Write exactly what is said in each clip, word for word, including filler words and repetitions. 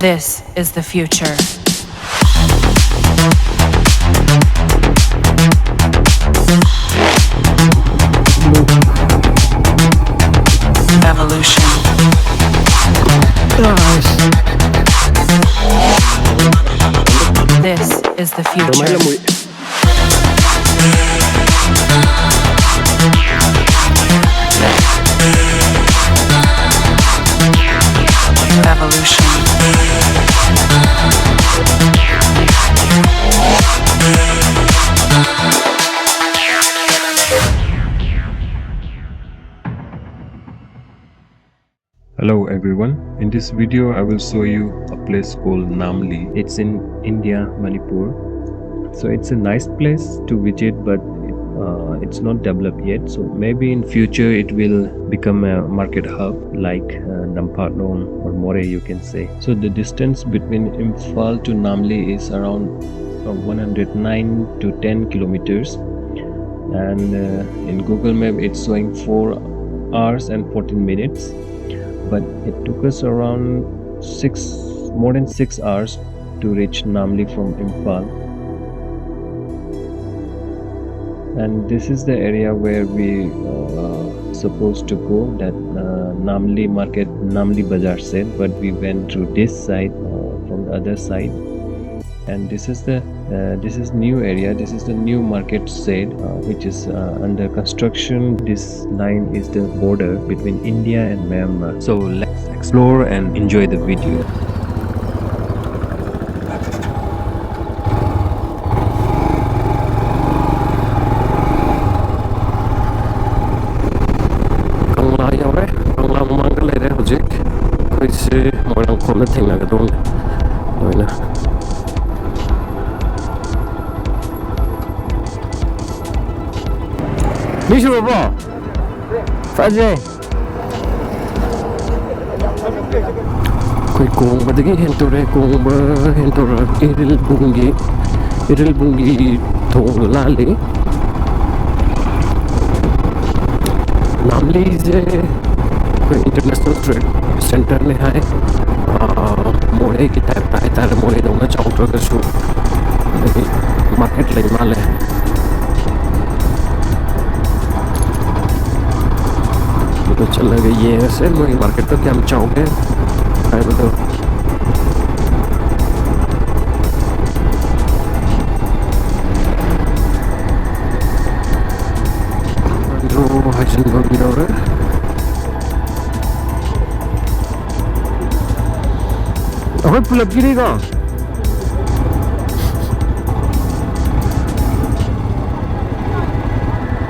This is the future. Evolution. This is the future. Evolution. Hello everyone, in this video I will show you a place called Namli. It's in India, Manipur. So it's a nice place to visit, but uh, it's not developed yet. So maybe in future it will become a market hub like uh, Namphadlong or Moreh, you can say. So the distance between Imphal to Namli is around uh, one hundred nine to ten kilometers, and uh, in Google Map it's showing four hours and fourteen minutes, but it took us around six, more than six hours to reach Namli from Imphal. And this is the area where we uh, supposed to go, that uh, Namli market, Namli Bazar said, but we went through this side, uh, from the other side. And this is the uh, this is new area, this is the new market said, uh, which is uh, under construction. This line is the border between India and Myanmar. So let's explore and enjoy the video. ꯀꯪꯂꯥ ꯌꯧꯔꯦ꯫ ꯀꯪꯂꯥ ꯃꯃꯥꯡꯗ ꯂꯩꯔꯦ ꯍꯧꯖꯤꯛ꯫ ꯑꯩꯈꯣꯏꯁꯦ ꯃꯣꯏꯔꯥꯡꯈꯣꯝꯗ ꯊꯦꯡꯅꯒꯗꯧꯅꯦ ꯂꯣꯏꯅ꯫ ꯃꯤ ꯁꯨꯔꯕ꯭ꯔꯣ? ꯐꯖꯩ꯫ ꯑꯩꯈꯣꯏ ꯀꯣꯡꯕꯗꯒꯤ ꯍꯦꯟꯇꯣꯔꯛꯑꯦ꯫ ꯀꯣꯡꯕ ꯍꯦꯟꯇꯣꯔꯛꯑꯒ ꯏꯔꯤꯜꯕꯨꯡꯒꯤ, ꯏꯔꯤꯜꯕꯨꯡꯒꯤ ꯊꯣꯡ ꯂꯥꯜꯂꯤ꯫ ꯅꯥꯝꯂꯤꯁꯦ ꯑꯩꯈꯣꯏ international trade centreꯅꯦ ꯍꯥꯏ꯫ ꯑꯥ, ꯃꯣꯏ ꯀꯩꯒꯤ ꯇꯥꯏꯞꯇ ꯍꯥꯏꯇꯥꯔꯦ, ꯃꯣꯔꯦꯗꯧꯅ ꯆꯥꯎꯗ꯭ꯔꯒꯁꯨ꯫ ꯑꯗꯒꯤ ꯃꯥꯔꯀꯦꯠ ꯂꯩ ꯃꯥꯜꯂꯦ꯫ ꯑꯗꯨꯗ ꯆꯠꯂꯒ ꯌꯦꯡꯉꯁꯦ ꯃꯣꯏꯒꯤ ꯃꯥꯔꯀꯦꯠꯇꯣ ꯀꯌꯥꯝ ꯆꯥꯎꯒꯦ ꯍꯥꯏꯕꯗꯣ꯫ ꯑꯗꯨ ꯍꯥꯏꯖꯤꯟꯐꯝ ꯌꯧꯔꯦ꯫ ꯑꯩꯈꯣꯏ ꯄꯨꯂꯞꯀꯤꯅꯤꯀꯣ?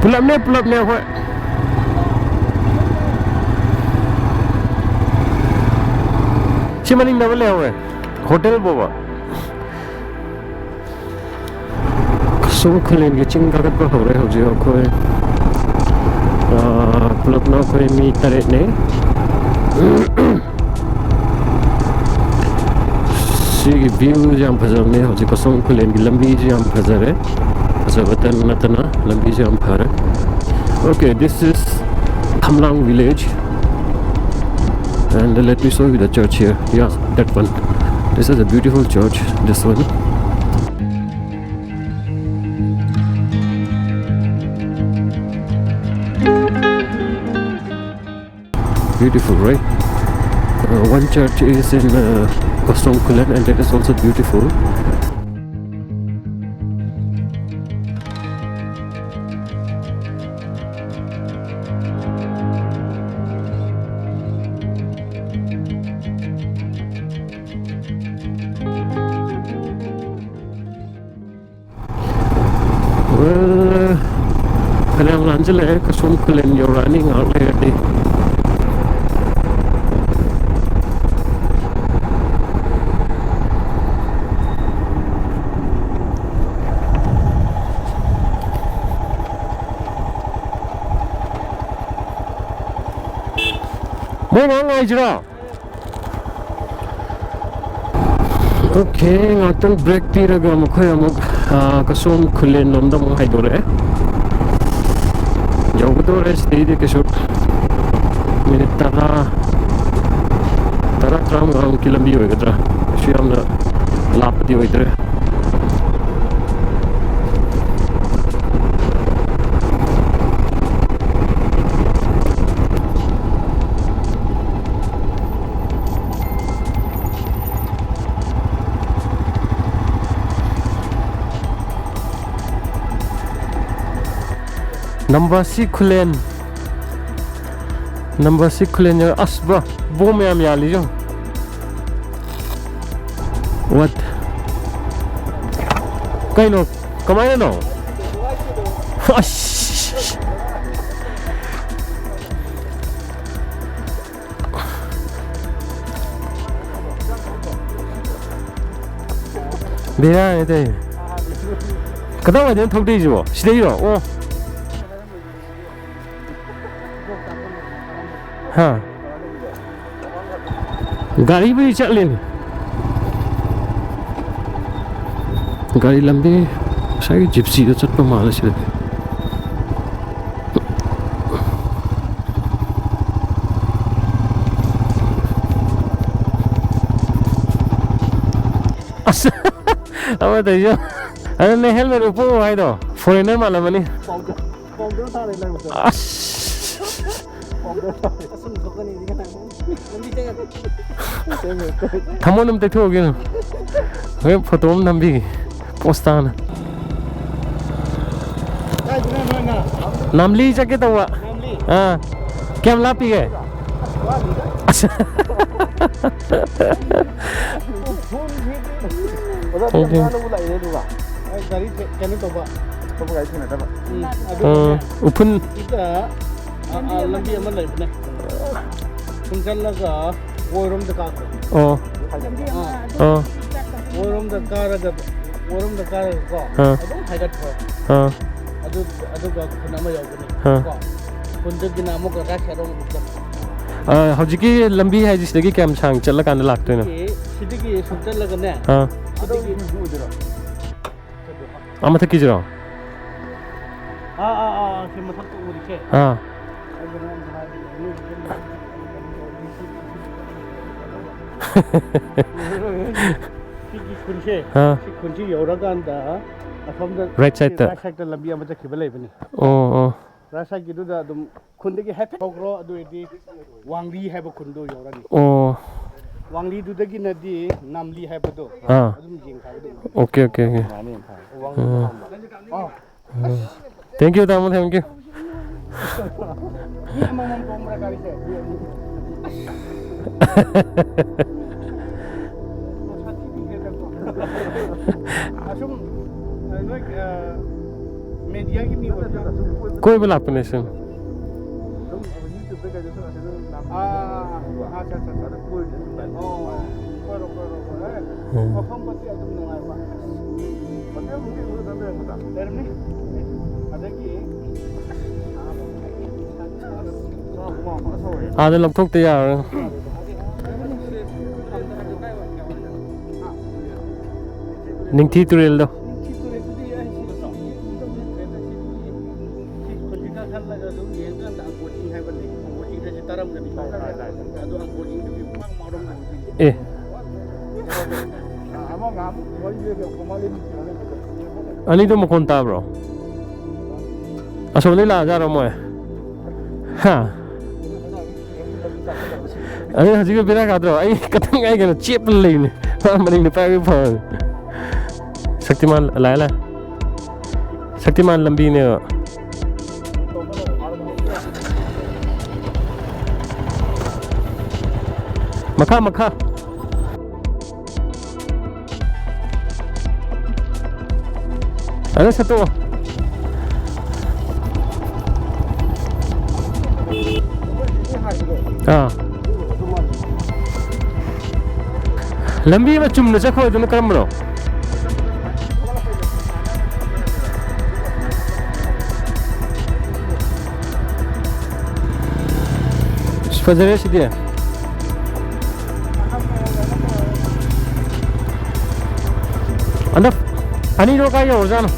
ꯄꯨꯂꯞꯅꯦ, ꯄꯨꯂꯞꯅꯦ ꯑꯩꯈꯣꯏ꯫ ꯁꯤ ꯃꯅꯤꯡꯗ ꯑꯃ ꯂꯩꯍꯧꯋꯦ, ꯍꯣꯇꯦꯜ ꯕꯣꯕ꯫ ꯀꯁꯣꯝ ꯈꯨꯂꯦꯟꯒꯤ ꯆꯤꯡ ꯀꯥꯈꯠꯄ ꯍꯧꯔꯦ ꯍꯧꯖꯤꯛ ꯑꯩꯈꯣꯏ꯫ ꯑꯥ, ꯄꯨꯂꯞꯅ ꯑꯩꯈꯣꯏ ꯃꯤ ꯇꯔꯦꯠꯅꯦ꯫ ꯁꯤꯒꯤ ꯚ꯭ꯌꯨꯁꯦ ꯌꯥꯝ ꯐꯖꯕꯅꯦ ꯍꯧꯖꯤꯛ꯫ ꯀꯁꯣꯝ ꯈꯨꯂꯦꯟꯒꯤ ꯂꯝꯕꯤꯁꯦ ꯌꯥꯝ ꯐꯖꯔꯦ, ꯐꯖꯕꯇ ꯅꯠꯇꯅ ꯂꯝꯕꯤꯁꯦ ꯌꯥꯝ ꯐꯔꯦ꯫ Okay, this is Thamlang village. And let me show you the church here. Yeah, that one. This is a beautiful church, this one. Beautiful, right? Uh, one church is in uh, Kosong Kulen, and that is also beautiful. Well, ꯐꯅꯌꯥꯝ ꯂꯥꯟꯁꯤꯜꯂꯛꯑꯦ꯫ ꯀꯁꯣꯝ ꯈꯨꯂꯦꯟ ꯌꯧꯔꯛꯑꯅꯤ ꯉꯥꯏꯍꯥꯛ ꯂꯩꯔꯗꯤ꯫ ꯃꯣꯏ ꯉꯥꯏꯍꯥꯛ ꯉꯥꯏꯁꯤꯔꯣ? Okay, ꯉꯥꯛꯇꯪ break ꯄꯤꯔꯒ ꯃꯈꯣꯏ ꯑꯃꯨꯛ, ꯑꯥ, ꯀꯁꯣꯝ ꯈꯨꯂꯦꯟ ꯂꯣꯝꯗ ꯑꯃꯨꯛ ꯍꯥꯏꯗꯣꯔꯛꯑꯦ꯫ ꯌꯧꯒꯗꯧꯔꯦ ꯁꯤꯗꯩꯗꯤ ꯀꯩꯁꯨ꯫ ꯃꯤꯅꯤꯠ ꯇꯔꯥ, ꯇꯔꯥ, ꯇꯔꯥꯃꯉꯥꯃꯨꯛꯀꯤ ꯂꯝꯕꯤ ꯑꯣꯏꯒꯗ꯭ꯔꯥ? ꯌꯥꯝꯅ ꯂꯥꯞꯄꯗꯤ ꯑꯣꯏꯗ꯭ꯔꯦ꯫ ꯅꯝꯕꯔ ꯁꯤ ꯈꯨꯂꯦꯟ꯫ ꯅꯝꯕꯔ ꯁꯤ ꯈꯨꯂꯦꯟ ꯌꯧꯔꯦ꯫ ꯑꯁ, ꯕ꯭ꯔꯣ, ꯕꯣꯝ ꯃꯌꯥꯝ ꯌꯥꯜꯂꯤ ꯌꯦꯡꯉꯣ꯫ What? ꯀꯩꯅꯣ? ꯀꯃꯥꯏꯅꯅꯣ? ꯑꯁ! ꯕꯦꯔꯥꯅꯤ ꯇꯧꯔꯤꯁꯦ꯫ ꯀꯗꯥꯏꯋꯥꯏꯗꯅꯣ ꯊꯧꯗꯣꯏꯁꯤꯕꯣ? ꯁꯤꯗꯩꯔꯣ? ꯑꯣ꯫ ꯍꯥ? ꯒꯥꯔꯤꯕꯨꯗꯤ ꯆꯠꯂꯤꯅꯤ꯫ ꯒꯥꯔꯤ ꯂꯝꯕꯤ ꯉꯁꯥꯏꯒꯤ ꯖꯤꯞꯁꯤꯗ ꯆꯠꯄ ꯃꯥꯜꯂꯦ ꯁꯤꯗꯗꯤ꯫ ꯑꯁ! ꯑꯃ ꯇꯧꯔꯤꯁꯦ꯫ ꯑꯗꯨꯅꯦ helmet ꯎꯞꯄꯛꯑꯣ ꯍꯥꯏꯗꯣ꯫ Foreigner ꯃꯥꯜꯂꯝꯃꯅꯤ꯫ ꯄꯥꯎꯗꯔ ꯊꯥꯔꯦ ꯅꯪꯁꯨ꯫ ꯑꯁ! ꯄꯥꯎꯗꯔ ꯊꯥꯔꯦ꯫ ꯑꯁꯨꯝ ꯊꯣꯛꯀꯅꯤ ꯀꯅꯥ ꯈꯪ? ꯂꯝꯕꯤ ꯆꯪꯉꯛ- ꯊꯝꯃꯣ, ꯑꯗꯨꯝ ꯇꯩꯊꯣꯛꯑꯒꯦ꯫ ꯍꯣꯔꯦꯟ photo ꯑꯃ ꯅꯝꯕꯤꯒꯦ꯫ Post ꯇꯥꯅ꯫ ꯀꯥꯏꯗꯅꯣ ꯅꯣꯏꯅ? ꯅꯥꯝꯂꯤ ꯆꯠꯀꯦ ꯇꯧꯕ꯫ ꯅꯥꯝꯂꯤ? ꯑꯥ꯫ ꯀꯌꯥꯝ ꯂꯥꯞꯄꯤꯒꯦ? ꯑꯁ, ꯋꯥꯠꯂꯤꯗ꯫ ꯑꯁ꯫ ꯑꯣꯖꯥ, ꯊꯣꯡꯁꯦ꯫ ꯅꯪ ꯂꯧꯕ ꯂꯥꯛꯏꯅꯦ ꯑꯗꯨꯒ꯫ ꯑꯩ ꯒꯥꯔꯤ ꯀꯩꯅꯣ ꯇꯧꯕ꯫ ꯑꯇꯣꯞꯄ ꯒꯥꯔꯤ ꯊꯦꯡꯅꯗꯕ꯫ ꯎꯝ, ꯑꯗꯨꯒꯅꯦ, ꯎꯝ, ꯎꯐꯨꯟ꯫ ꯁꯤꯗ, ꯑ, ꯑ, ꯂꯝꯕꯤ ꯑꯃ ꯂꯩꯕꯅꯦ꯫ ꯁꯨꯝ ꯆꯠꯂꯒ ꯑꯣꯏꯔꯣꯝꯗ ꯀꯥꯈ꯭ꯔꯣ꯫ ꯑꯣ꯫ ꯂꯝꯕꯤ ꯑꯃ ꯑꯥ꯫ ꯑꯗꯨꯝ ꯑꯥ꯫ ꯆꯠꯄ ꯑꯣꯏꯔꯣꯝꯗ ꯀꯥꯔꯒ, ꯑꯣꯏꯔꯣꯝꯗ ꯀꯥꯔꯒꯀꯣ, ꯑꯥ꯫ ꯑꯗꯨꯝ ꯍꯥꯏꯒꯠꯈ꯭ꯔꯣ꯫ ꯑꯥ꯫ ꯑꯗꯨ, ꯑꯗꯨꯒ ꯈꯨꯟ ꯑꯃ ꯌꯧꯒꯅꯤ꯫ ꯑꯥ꯫ ꯀꯣ? ꯈꯨꯟꯗꯒꯤꯅ ꯑꯃꯨꯛꯀ right side ꯔꯣꯝ ꯑꯃꯨꯛ ꯆꯠꯈ꯭ꯔꯣ꯫ ꯑꯥ, ꯍꯧꯖꯤꯛꯀꯤ ꯂꯝꯕꯤ ꯍꯥꯏꯁꯤ ꯁꯤꯗꯒꯤ ꯀꯌꯥꯝ ꯁꯥꯡ ꯆꯠꯂꯒ ꯂꯥꯛꯇꯣꯏꯅꯣ? ꯁꯤꯗꯒꯤ, ꯁꯤꯗꯒꯤ ꯁꯨꯝ ꯆꯠꯂꯒꯅꯦ, ꯑꯥ꯫ ꯁꯤꯗꯒꯤ ꯑꯥ, ꯃꯊꯛꯀꯤꯁꯤꯔꯣ? ꯑꯥ, ꯑꯥ, ꯑꯥ, ꯑꯥ, ꯁꯤ ꯃꯊꯛꯇ ꯎꯔꯤꯁꯦ꯫ ꯑꯥ꯫ ꯁꯤꯒꯤ ꯈꯨꯟꯁꯦ, ꯑꯥ꯫ ꯁꯤ ꯈꯨꯟꯁꯤ ꯌꯧꯔꯀꯥꯟꯗ ꯑꯁꯣꯝꯗ ꯔꯥꯏꯠ ꯁꯥꯏꯠꯇ꯫ ꯔꯥꯏꯠ ꯁꯥꯏꯠꯇ ꯂꯝꯕꯤ ꯑꯃ ꯆꯠꯈꯤꯕ ꯂꯩꯕꯅꯤ꯫ ꯑꯣ, ꯑꯣ꯫ ꯔꯥꯏꯠ ꯁꯥꯏꯠꯀꯤꯗꯨꯗ ꯑꯗꯨꯝ ꯈꯨꯟꯗꯒꯤ ꯍꯥꯏꯐꯦꯠ ꯍꯧꯈ꯭ꯔꯣ, ꯑꯗꯨ ꯑꯣꯏꯔꯗꯤ ꯋꯥꯡꯂꯤ ꯍꯥꯏꯕ ꯈꯨꯟꯗꯣ ꯌꯧꯔꯅꯤ꯫ ꯑꯣ꯫ ꯋꯥꯡꯂꯤꯗꯨꯗꯒꯤꯅꯗꯤ ꯅꯥꯝꯂꯤ ꯍꯥꯏꯕꯗꯣ ꯑꯥ꯫ ꯑꯗꯨꯝ ꯌꯦꯡꯊꯔꯒ ꯑꯗꯨꯝ꯫ Okay, okay, okay. ꯑꯥ꯫ ꯑꯥ꯫ Thank you, ꯇꯥꯃꯣ, thank you꯫ ꯃꯤ ꯑꯃꯃꯝ ꯇꯣꯡꯕ꯭ꯔꯥ ꯒꯥꯔꯤꯁꯦ? ꯑꯁꯨꯝ, ꯅꯣꯏ, ꯑ, ꯃꯦꯗꯤꯌꯥꯒꯤ ꯃꯤ ꯑꯣꯏꯕ꯭ꯔꯥ? ꯀꯣꯏꯕ ꯂꯥꯛꯄꯅꯦ ꯁꯨꯝ꯫ ꯑꯥ, ꯑꯥ, ꯑꯥ, ꯑꯠꯆꯥ, ꯑꯠꯆꯥ, ꯑꯠꯆꯥ꯫ ꯑꯣ, ꯀꯣꯏꯔꯣ, ꯀꯣꯏꯔꯣ, ꯀꯣꯏꯔꯣ꯫ ꯑꯦ, ꯎꯝ꯫ ꯃꯐꯝ ꯃꯇꯦꯛ ꯑꯗꯨꯝ ꯅꯨꯡꯉꯥꯏꯕ꯫ ꯍꯣꯇꯦꯜ ꯅꯨꯡꯇꯦꯜ ꯑꯗꯨꯝ ꯂꯩꯔꯝꯒꯗ꯭ꯔꯥ? ꯂꯩꯔꯝꯅꯤ꯫ ꯑꯗꯒꯤ, ꯑꯥꯗ ꯂꯧꯊꯣꯛꯇ ꯌꯥꯔꯣꯏ꯫ ꯅꯤꯡꯊꯤ ꯇꯨꯔꯦꯜꯗꯣ꯫ ꯅꯤꯡꯊꯤ ꯇꯨꯔꯦꯜꯗꯨꯗꯤ ꯑꯩ ꯁꯤ ꯁꯤ ꯈꯨꯟꯁꯤ ꯀꯥꯈꯠꯂꯒ ꯑꯗꯨꯝ ꯌꯦꯡꯀꯥꯟꯗ ꯑꯪꯀꯣꯖꯤꯡ ꯍꯥꯏꯕ ꯂꯩ꯫ ꯑꯪꯀꯣꯖꯤꯡ ꯍꯥꯏꯁꯤ ꯇꯥꯔꯝꯒꯅꯤ꯫ ꯑꯗꯨ ꯑꯪꯀꯣꯖꯤꯡꯗꯨꯒꯤ ꯃꯃꯥꯡ ꯃꯔꯣꯝꯗ ꯑꯣꯏꯗꯣꯏꯅꯤ꯫ ꯑꯦ꯫ ꯑꯅꯤꯗꯣ ꯃꯈꯣꯟ ꯇꯥꯕ꯭ꯔꯣ? ꯑꯁꯣꯝꯗꯩ ꯂꯥꯛꯑꯖꯥꯠꯔꯣ ꯃꯣꯏ? ꯍꯥ? ꯑꯗꯨ ꯍꯧꯖꯤꯛꯀꯤ ꯕꯦꯔꯥ ꯀꯥꯗ꯭ꯔꯣ? ꯑꯩ ꯈꯇꯪ ꯑꯩ ꯀꯩꯅꯣ ꯆꯦꯞꯄ ꯂꯩꯕꯅꯦ꯫ ꯃꯥ ꯃꯅꯤꯡꯗ ꯄꯥꯏꯕ ꯐꯕꯅꯦ꯫ ꯁꯛꯇꯤꯃꯥꯟ ꯂꯥꯛꯑꯦ, ꯂꯥꯛꯑꯦ꯫ ꯁꯛꯇꯤꯃꯥꯟ ꯂꯝꯕꯤꯅꯦꯕ꯫ ꯃꯈꯥ, ꯃꯈꯥ꯫ ꯑꯗ ꯁꯠꯇꯣꯛꯑꯣ꯫ ꯑꯥ꯫ ꯂꯝꯕꯤ ꯑꯃ ꯆꯨꯝꯅ ꯆꯠꯈ꯭ꯔꯣꯏꯗꯅ ꯀꯔꯝꯕꯅꯣ? ꯑꯁ, ꯐꯖꯔꯦ ꯁꯤꯗꯤ꯫ ꯍꯟꯗꯛ ꯑꯅꯤꯗꯣ ꯀꯥꯏ ꯌꯧꯔꯖꯥꯠꯅꯣ?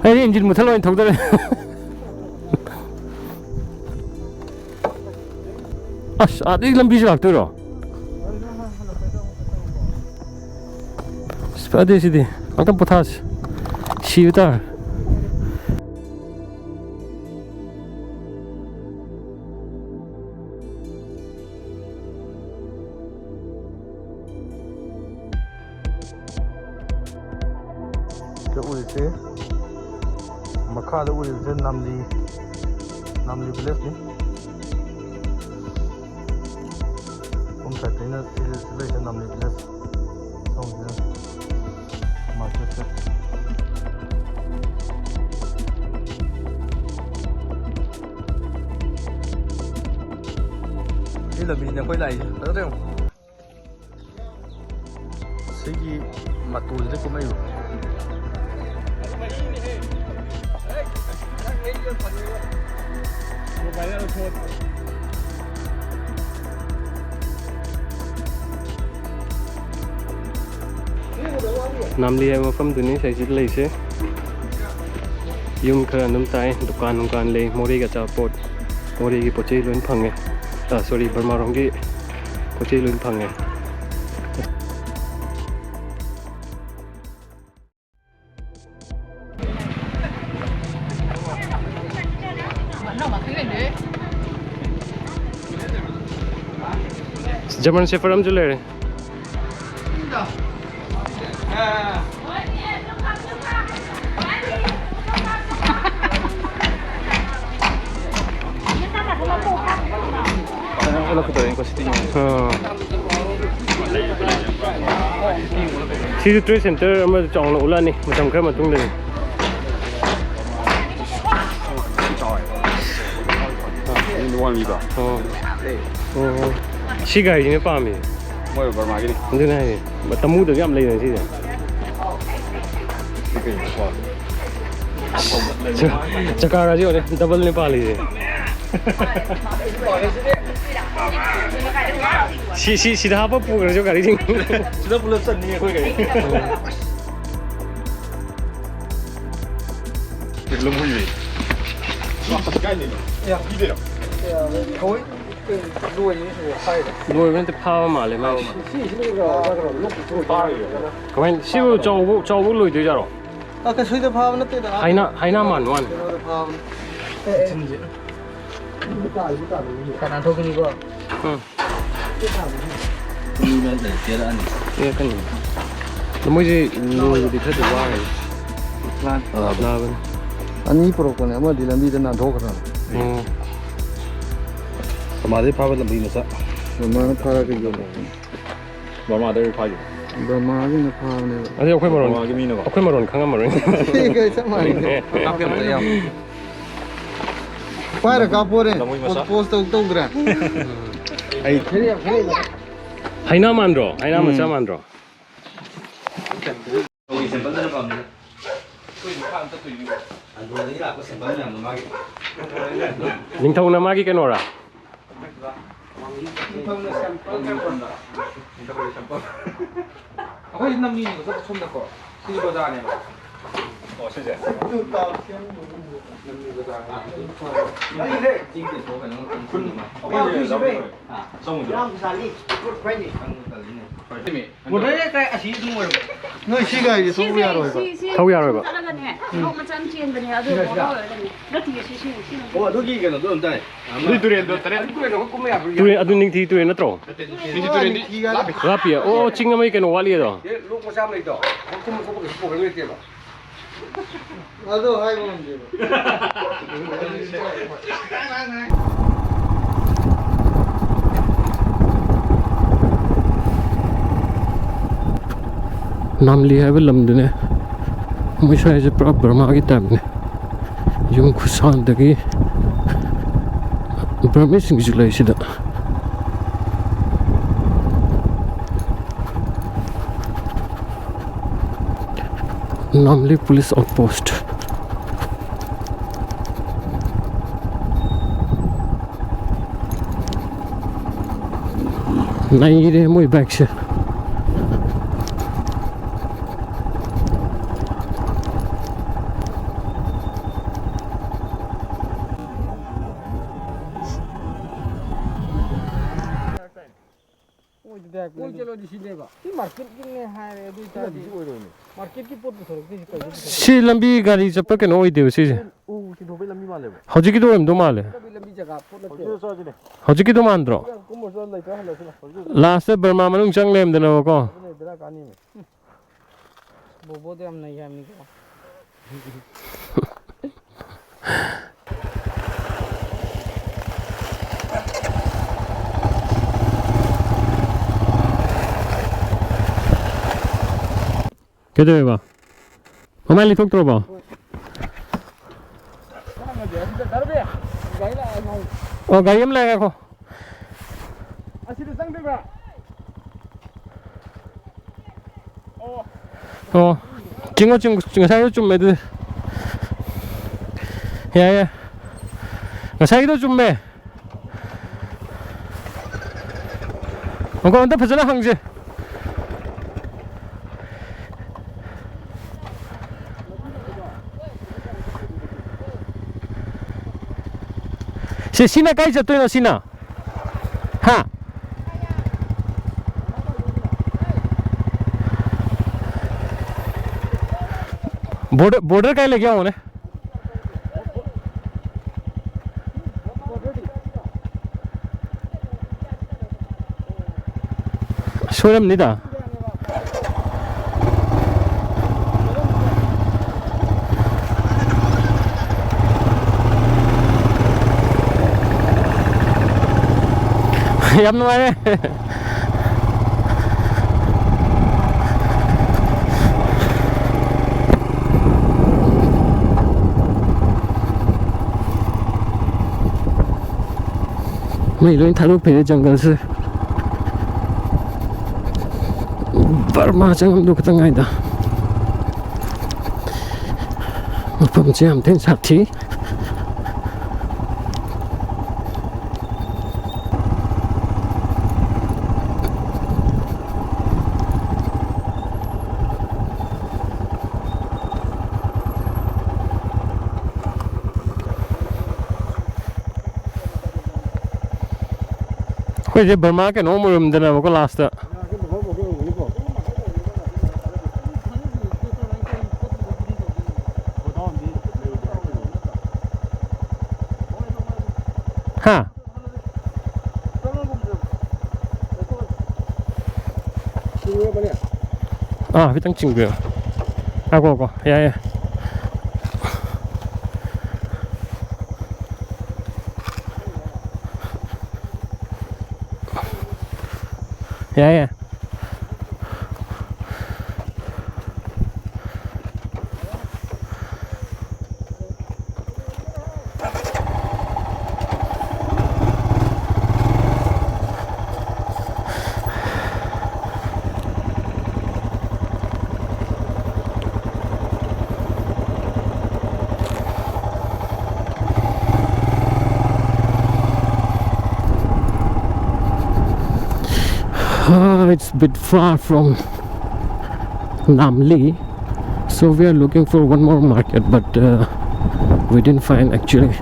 ꯑꯩꯗꯤ ꯏꯟꯖꯤꯟ ꯃꯨꯊꯠꯂ ꯑꯣꯏꯅ ꯊꯧꯗꯔꯦ꯫ ꯑꯁ, ꯑꯥꯗꯒꯤ ꯂꯝꯕꯤꯁꯨ ꯂꯥꯛꯇꯣꯏꯔꯣ? ꯑꯁ, ꯐꯗꯦ ꯁꯤꯗꯤ꯫ ꯉꯥꯛꯇꯪ ꯄꯣꯊꯥꯁꯤ꯫ ꯁꯤꯕ ꯇꯥꯔꯦ꯫ ꯁꯤꯗ ꯎꯔꯤꯁꯦ, ꯃꯈꯥꯗ ꯎꯔꯤꯕꯁꯦ ꯅꯥꯝꯂꯤ, ꯅꯥꯝꯂꯤ village ꯅꯤ꯫ ꯁꯣꯝ side ꯇꯩꯅ ꯁꯤ ꯂꯩꯁꯦ ꯅꯥꯝꯂꯤ village꯫ ꯁꯣꯝꯁꯤꯅ market ꯁꯦ꯫ ꯁꯤ ꯂꯝꯕꯤꯅꯦ ꯑꯩꯈꯣꯏ ꯂꯥꯛꯏꯁꯦ꯫ ꯐꯖꯗ꯭ꯔꯣ ꯌꯦꯡꯉꯣ꯫ ꯁꯤꯒꯤ ꯃꯇꯣꯟꯁꯤꯗ ꯀꯨꯝꯃꯛꯏꯕ꯫ ꯅꯥꯝꯂꯤ ꯍꯥꯏꯕ ꯃꯐꯝꯗꯨꯅꯤ ꯉꯁꯥꯏꯁꯤꯗ ꯂꯩꯁꯦ꯫ ꯌꯨꯝ ꯈꯔ ꯑꯗꯨꯝ ꯇꯥꯏ, ꯗꯨꯀꯥꯟ ꯅꯨꯡꯀꯥꯟ ꯂꯩ, ꯃꯣꯔꯦꯒꯤ ꯑꯆꯥꯄꯣꯠ, ꯃꯣꯔꯦꯒꯤ ꯄꯣꯠ ꯆꯩ ꯂꯣꯏ ꯐꯪꯉꯦ꯫ ꯑ, sorry, ꯕꯔꯃꯥꯔꯣꯝꯒꯤ ꯄꯣꯠ ꯆꯩ ꯂꯣꯏ ꯐꯪꯉꯦ꯫ German Shepherd ꯑꯃꯁꯨ ꯂꯩꯔꯦ꯫ ꯑꯥ꯫ ꯁꯤꯁꯨ trade centre ꯑꯃ ꯆꯥꯎꯅ ꯎꯠꯂꯛꯑꯅꯤ ꯃꯇꯝ ꯈꯔ ꯃꯇꯨꯡꯗꯗꯤ꯫ ꯋꯥꯡꯂꯤꯗꯣ꯫ ꯑꯣ꯫ ꯑꯣ꯫ ꯁꯤ ꯒꯥꯔꯤꯁꯤꯅ ꯄꯥꯝꯃꯤ꯫ ꯃꯣꯏ ꯕꯔꯃꯥꯒꯤꯅꯤ꯫ ꯑꯗꯨꯅꯦ ꯍꯥꯏꯁꯦ꯫ ꯇꯃꯨꯗꯁꯨ ꯌꯥꯝ ꯂꯩꯕꯅꯦ ꯁꯤꯁꯦ꯫ ꯁꯤ ꯀꯩꯅꯣ? ꯆ-, ꯆꯀꯥꯒꯁꯦ ꯌꯦꯡꯉꯨꯅꯦ, double ꯅꯦ ꯄꯥꯜꯂꯤꯁꯦ꯫ ꯁꯤ, ꯁꯤ, ꯁꯤꯗ ꯍꯥꯞꯄ ꯄꯨꯈ꯭ꯔꯁꯨ ꯒꯥꯔꯤꯁꯤꯡ꯫ ꯁꯤꯗ ꯄꯨꯂꯞ ꯆꯟꯅꯤ ꯑꯩꯈꯣꯏ ꯒꯥꯔꯤ꯫ ꯂꯨꯝꯍꯨꯏꯔꯦ꯫ ꯀꯥꯏꯗꯩꯅꯣ? ꯄꯤꯗꯣꯏꯔꯣ? ꯊꯑꯣꯏ ꯂꯣꯏꯔꯤꯅꯦ ꯁꯤꯕꯣ, ꯍꯥꯏꯔꯣ꯫ ꯂꯣꯏꯕ ꯅꯠꯇꯦ, ꯐꯥꯕ ꯃꯥꯜꯂꯦ ꯃꯥꯏꯁꯦ꯫ ꯁꯤ, ꯁꯤ, ꯁꯤ, ꯐꯥꯔꯤꯔꯣ? ꯀꯃꯥꯏꯅ, ꯁꯤꯕꯨ ꯆꯥꯎꯕ, ꯆꯥꯎꯕ ꯂꯣꯏꯗꯣꯏꯖꯥꯔꯣ? ꯑ, ꯀꯩꯁꯨꯗ ꯐꯥꯕ ꯅꯠꯇꯦꯗ꯫ ꯍꯥꯏꯅ, ꯍꯥꯏꯅ ꯃꯥꯟꯕ ꯋꯥꯅꯤ꯫ ꯀꯩꯅꯣꯗ ꯐꯥꯕꯅꯤ꯫ ꯑꯦ, ꯑꯦ꯫ ꯀꯅꯥ ꯊꯣꯛꯀꯅꯤꯀꯣ? ꯎꯝ꯫ ꯄꯤꯔꯛꯀꯅꯤ꯫ ꯑꯗꯣ ꯃꯣꯏꯁꯦ ꯂꯣꯏꯕꯗꯤ ꯈꯔꯗꯤ ꯋꯥꯒꯅꯤ꯫ ꯂꯥꯕꯅꯤ꯫ ꯑꯅꯤ ꯄꯨꯔꯛꯄꯅꯦ, ꯑꯃꯗꯤ ꯂꯝꯕꯤꯗ ꯅꯥꯟꯊꯣꯛꯈ꯭ꯔꯕꯅꯦ꯫ ꯎꯝ꯫ ꯀꯃꯥꯏꯗꯩ ꯐꯥꯕ ꯂꯝꯕꯤ ꯃꯆꯥ? ꯃꯃꯥꯅ ꯐꯥꯔꯒ ꯌꯣꯜꯂꯛꯄꯅꯦ꯫ ꯕꯔꯃꯥꯗꯩ ꯐꯥꯏ꯫ ꯕꯔꯃꯥꯒꯤꯅ ꯐꯥꯕꯅꯦꯕ꯫ ꯑꯗꯨꯗꯤ ꯑꯩꯈꯣꯏ ꯃꯔꯣꯟ, ꯕꯔꯃꯥꯒꯤ ꯃꯤꯅꯀꯣ꯫ ꯑꯩꯈꯣꯏ ꯃꯔꯣꯟ ꯈꯪꯉꯝꯃꯔꯣꯏ꯫ ꯁꯤꯒ ꯆꯞ ꯃꯥꯟꯅꯩ꯫ ꯀꯥꯞꯀꯦ ꯑꯝꯇ ꯌꯥꯎ꯫ ꯄꯥꯏꯔ ꯀꯥꯞꯄꯣꯅꯦ꯫ ꯂꯝꯃꯣꯏ ꯃꯆꯥ꯫ ꯄꯣꯁ ꯇꯧ-, ꯇꯧꯗ꯭ꯔꯦ꯫ ꯑꯩ ꯍꯩꯅꯥ ꯃꯥꯟꯗ꯭ꯔꯣ? ꯍꯩꯅꯥ ꯃꯆꯥ ꯎꯝ꯫ ꯃꯥꯟꯗ꯭ꯔꯣ? ꯅꯤꯡꯊꯧꯅ ꯃꯥꯒꯤ ꯀꯩꯅꯣꯔꯥ? ꯑꯩꯈꯣꯏ ꯅꯝꯃꯤꯅꯦꯕ ꯁꯣꯝꯗꯀꯣ꯫ ꯁꯤ ꯕꯖꯥꯔꯅꯦꯕ꯫ ꯑꯣ, ꯁꯤꯁꯦ? ꯆꯪꯉꯨꯁꯤꯔꯣ? ꯅꯣꯏ ꯁꯤ ꯒꯥꯔꯤꯁꯦ ꯊꯧꯕ ꯁꯤꯁꯦ, ꯌꯥꯔꯣꯏꯕ꯫ ꯁꯤ, ꯁꯤ ꯊꯧ ꯌꯥꯔꯣꯏꯕ꯫ ꯆꯠꯂꯒꯅꯦ, ꯎꯝ꯫ ꯂꯣꯛ ꯃꯆꯥ ꯑꯃ ꯆꯦꯟꯕꯅꯦ, ꯑꯗꯨ ꯁꯤꯗ, ꯁꯤꯗ꯫ ꯕꯣꯔꯥ ꯑꯣꯏꯔꯒꯅꯦ꯫ ꯅꯠꯇꯦ, ꯁꯤ, ꯁꯤ, ꯁꯤ꯫ ꯑꯣ, ꯑꯗꯨꯒꯤ ꯀꯩꯅꯣꯗꯣ ꯑꯝꯇ ꯍꯥꯏ꯫ ꯑꯗꯨꯏ ꯇꯨꯔꯦꯟꯗꯣ ꯇꯔꯦꯠ꯫ ꯑꯗꯨ ꯇꯨꯔꯦꯟꯗꯣ ꯑꯩꯈꯣꯏ ꯀꯨꯝꯕ ꯌꯥꯕ꯭ꯔꯣ? ꯇꯨꯔꯦꯟ, ꯑꯗꯨ ꯅꯤꯡꯊꯤ ꯇꯨꯔꯦꯟ ꯅꯠꯇ꯭ꯔꯣ? ꯅꯠꯇꯦ, ꯅꯤꯡꯊꯤ ꯇꯨꯔꯦꯟꯗꯤ ꯂꯥꯞꯄꯤ꯫ ꯂꯥꯞꯄꯤ꯫ ꯑꯣ, ꯆꯤꯡ ꯑꯃꯒꯤ ꯀꯩꯅꯣ ꯋꯥꯠꯂꯤ ꯑꯗꯣ꯫ ꯑꯦ, ꯂꯣꯛ ꯃꯆꯥ ꯑꯃ ꯂꯩꯗꯣ꯫ ꯑꯩꯈꯣꯏ ꯀꯨꯝꯕ ꯈꯣꯠꯄ ꯀꯩꯁꯨ ꯄ꯭ꯔꯣꯕ꯭ꯂꯦꯝ ꯂꯩꯇꯦꯕ꯫ ꯑꯗꯣ ꯍꯥꯏꯕ ꯉꯝꯗꯦꯕ꯫ ꯅꯥꯝꯂꯤ ꯍꯥꯏꯕ ꯂꯝꯗꯨꯅꯦ꯫ ꯃꯣꯏ ꯁ꯭ꯋꯥꯏꯁꯦ ꯄꯨꯔꯥ ꯕꯔꯃꯥꯒꯤ ꯇꯥꯏꯞꯅꯦ꯫ ꯌꯨꯝ ꯈꯨꯁꯥꯗꯒꯤ ꯕꯔꯃꯤꯁꯁꯤꯡꯁꯨ ꯂꯩ ꯁꯤꯗ꯫ ꯅꯥꯝꯂꯤ police outpost꯫ ꯅꯩꯔꯦ ꯃꯣꯏ ꯕꯥꯏꯛꯁꯦ꯫ ꯀꯣꯏ ꯆꯠꯂꯣꯗꯤ ꯁꯤꯅꯦꯕ꯫ ꯁꯤ ꯃꯥꯔꯀꯦꯠꯀꯤꯅꯦ ꯍꯥꯏꯔꯦ, ꯑꯗꯨ ꯑꯣꯏꯇꯥꯔꯗꯤ ꯁꯤ ꯑꯣꯏꯔꯣꯏꯅꯦ꯫ ꯃꯥꯔꯀꯦꯠꯀꯤ ꯄꯣꯠ ꯄꯨꯊꯣꯔꯛꯇꯣꯏꯁꯤ ꯀꯩꯗ ꯄꯨꯊꯣꯔꯛꯇꯣꯏꯅꯣ? ꯁꯤ ꯂꯝꯕꯤ ꯒꯥꯔꯤ ꯆꯠꯄ ꯀꯩꯅꯣ ꯑꯣꯏꯗꯦꯕ ꯁꯤꯁꯦ꯫ ꯎ ꯆꯤꯡꯊꯣꯛꯄꯩ ꯂꯝꯕꯤ ꯃꯥꯜꯂꯦꯕ꯫ ꯍꯧꯖꯤꯛꯀꯤꯗꯣ ꯑꯣꯏꯔꯝꯗꯧ ꯃꯥꯜꯂꯦ꯫ ꯆꯠꯄꯩ ꯂꯝꯕꯤ ꯖꯒꯥ ꯄꯣꯠ ꯅꯠꯇꯦꯕ꯫ ꯍꯧꯖꯤꯛꯀꯤꯗꯣ ꯆꯠꯂꯁꯤꯅꯦ꯫ ꯍꯧꯖꯤꯛꯀꯤꯗꯣ ꯃꯥꯟꯗ꯭ꯔꯣ? ꯀꯨꯝꯃꯁꯨ ꯂꯩꯇ꯭ꯔꯥ ꯍꯜꯂꯁꯤꯅꯦ꯫ ꯍꯧꯖꯤꯛ ꯂꯥꯁꯇ ꯕꯔꯃꯥ ꯃꯅꯨꯡ ꯆꯪ ꯂꯩꯔꯝꯗꯅꯕꯀꯣ꯫ ꯑꯗꯨꯅ ꯕꯦꯔꯥ ꯀꯥꯅꯤꯃꯦ꯫ ꯕꯣꯕꯣꯗꯣ ꯌꯥꯝ ꯅꯩ ꯍꯥꯏꯕꯅꯤꯀꯣ꯫ ꯀꯩꯗꯧꯋꯦꯕ? ꯃꯃꯥꯏ ꯂꯩꯊꯣꯛꯇ꯭ꯔꯕꯣ? ꯑꯣ, ꯒꯥꯔꯤ ꯑꯃ ꯂꯥꯛꯑꯦ, ꯉꯥꯏꯈꯣ꯫ ꯑꯁꯤꯗ ꯆꯪꯗꯣꯏꯕ? ꯑꯣ꯫ ꯑꯣ꯫ ꯆꯤꯡꯉꯣ, ꯆꯤꯡꯉꯣ, ꯉꯁꯥꯏꯗꯣ ꯆꯨꯝꯃꯦ ꯑꯗꯨꯗꯤ꯫ ꯌꯥꯏ, ꯌꯥꯏ꯫ ꯉꯁꯥꯏꯒꯤꯗꯣ ꯆꯨꯝꯃꯦ꯫ ꯉꯥꯏꯈꯣ, ꯑꯝꯇ ꯐꯖꯅ ꯍꯪꯁꯦ꯫ ꯁꯤ, ꯁꯤꯅ ꯀꯥꯏ ꯆꯠꯇꯣꯏꯅꯣ ꯁꯤꯅ? ꯍꯥ? ꯕꯣꯔꯗꯔ, ꯕꯣꯔꯗꯔ ꯀꯥꯏ ꯂꯩꯒꯦ ꯌꯦꯡꯉꯣꯅꯦ꯫ ꯁꯣꯏꯔꯝꯅꯤꯗ꯫ ꯌꯥꯝ ꯅꯨꯡꯉꯥꯏꯔꯦ꯫ ꯃꯩ ꯂꯣꯏ ꯊꯥꯗꯣꯛꯄꯤꯔꯦ ꯖꯪꯒꯜꯁꯦ꯫ ꯕꯔꯃꯥ ꯆꯪꯉꯝꯗꯧ ꯈꯛꯇ ꯉꯥꯏꯗ꯫ ꯃꯐꯝꯁꯦ ꯌꯥꯝ ꯊꯤꯅ ꯁꯥꯊꯤ꯫ ꯑꯩꯈꯣꯏꯁꯦ ꯕꯔꯃꯥ ꯀꯩꯅꯣꯝ ꯑꯣꯏꯔꯝꯗꯅꯕꯀꯣ ꯂꯥꯁꯇ꯫ ꯍꯥ? ꯑꯥ, ꯈꯤꯇꯪ ꯆꯤꯡꯕꯤꯔꯣ꯫ ꯉꯥꯏꯈꯣ, ꯉꯥꯏꯈꯣ꯫ ꯌꯥꯏ, ꯌꯥꯏ꯫ ꯌꯥꯏ, ꯌꯥꯏ꯫ Uh, it's a bit far from Namli, so we are looking for one more market, but uh, we didn't find actually.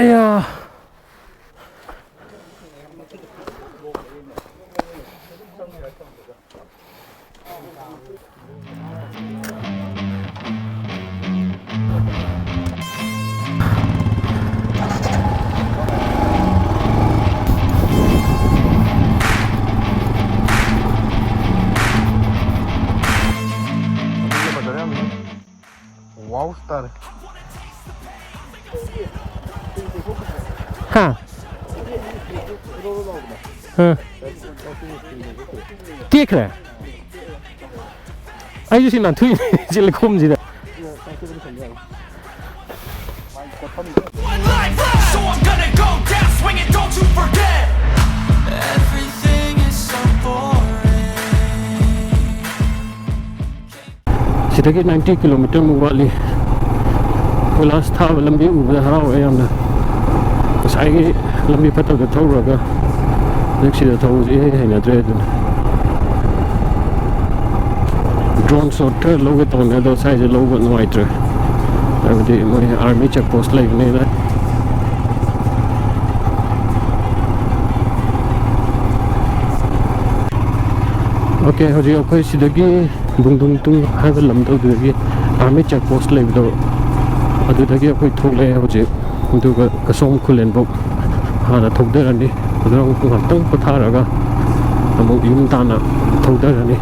ꯑꯌꯥ꯫ ꯋꯥꯎ ꯁ꯭ꯇꯥꯔ꯫ ꯍꯥ? ꯑ꯫ ꯇꯦꯛꯈ꯭ꯔꯦ? ꯑꯩꯁꯨ ꯁꯤ ꯅꯥꯟꯊꯨꯏꯅꯦ ꯁꯤ ꯂꯩꯈꯣꯝꯁꯤꯗ꯫ One life, So I'm gonna go down swinging, don't you forget. Everything is so boring. ꯁꯤꯗꯒꯤ ninety ꯀꯤꯂꯣꯃꯤꯇꯔꯃꯨꯛ ꯋꯥꯠꯂꯤ꯫ ꯀꯣꯏꯂꯥꯁ ꯊꯥꯕ ꯂꯝꯕꯤ ꯎꯕꯗ ꯍꯔꯥꯎꯋꯦ ꯌꯥꯝꯅ꯫ ꯉꯁꯥꯏꯒꯤ ꯂꯝꯕꯤ ꯐꯠꯇꯕꯗ ꯊꯧꯔꯨꯔꯒ ꯍꯧꯖꯤꯛ ꯁꯤꯗ ꯊꯧꯕꯁꯦ ꯏꯍꯩ ꯍꯩꯅꯗ꯭ꯔꯦ꯫ ꯑꯗꯨꯅ ꯗ꯭ꯔꯣꯟ ꯁꯣꯠ ꯈꯔ ꯂꯧꯒꯦ ꯇꯧꯅꯦ, ꯑꯗꯣ ꯁ꯭ꯋꯥꯏꯁꯦ ꯂꯧꯕ ꯅꯨꯡꯉꯥꯏꯇ꯭ꯔꯦ, ꯍꯥꯏꯕꯗꯤ ꯃꯣꯏ ꯑꯥꯔꯃꯤ ꯆꯦꯛ ꯄꯣꯁ ꯂꯩꯕꯅꯤꯅ꯫ ꯑꯣꯀꯦ, ꯍꯧꯖꯤꯛ ꯑꯩꯈꯣꯏ ꯁꯤꯗꯒꯤ ꯕꯨꯡꯗꯨꯡ ꯇꯨꯡ ꯍꯥꯏꯕ ꯂꯝꯗꯣ, ꯑꯗꯨꯗꯒꯤ ꯑꯥꯔꯃꯤ ꯆꯦꯛ ꯄꯣꯁ ꯂꯩꯕꯗꯣ, ꯑꯗꯨꯗꯒꯤ ꯑꯩꯈꯣꯏ ꯊꯣꯛꯂꯛꯑꯦ ꯍꯧꯖꯤꯛ꯫ ꯑꯗꯨꯒ ꯀꯁꯣꯝ ꯈꯨꯂꯦꯟꯐꯧ ꯍꯥꯟꯅ ꯊꯧꯗꯔꯅꯤ꯫ ꯑꯗꯨꯒ ꯑꯃꯨꯛ ꯉꯥꯛꯇꯪ ꯄꯣꯊꯥꯔꯒ ꯑꯃꯨꯛ ꯌꯨꯝ ꯇꯥꯟꯅ ꯊꯧꯗꯔꯅꯤ꯫